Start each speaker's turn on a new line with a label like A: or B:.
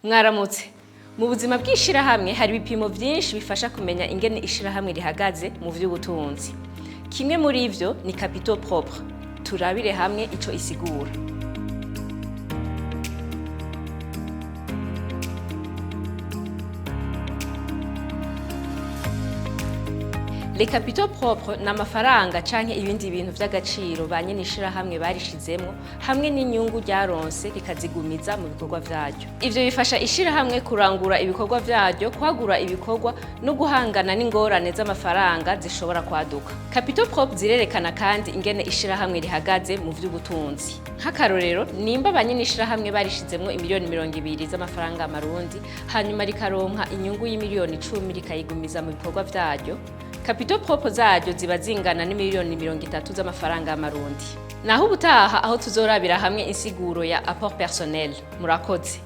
A: Mwaramutse. Mu buzima bw'ishirahamwe hari ibipimo vyinshi bifasha kumenya ingene ishirahamwe rihagaze mu vy'ubutunzi. Kimwe muri ivyo ni capitaux propres. Turabire hamwe ico isigura. Les capitaux propres ni amafaranga canke ibindi bintu vy'agaciro ba nyene ishirahamwe barishizemwo hamwe n'inyungu ryaronse, rikazigumiza mu bikorwa vyaryo. Ivyo bifasha ishirahamwe kurangura ibikorwa vyaryo, kwagura ibikorwa no guhangana n'ingorane z'amafaranga zishobora kwaduka. Capitaux propres zirerekana kandi ingene ishirahamwe rihagaze mu vy'ubutunzi. Nk'akarorero, nimba ba nyene ishirahamwe barishizemwo imiliyoni 20 z'amafaranga y'amarundi, hanyuma rikaronka inyungu y'imiliyoni 10, rikayigumiza mu bikorwa vyaryo, capitaux propres zaryo ziba zingana n'imiliyoni 30 z'amafaranga y'amarundi. Naho ubutaha, aho tuzorabira hamwe insiguro ya apport personnel. Murakoze.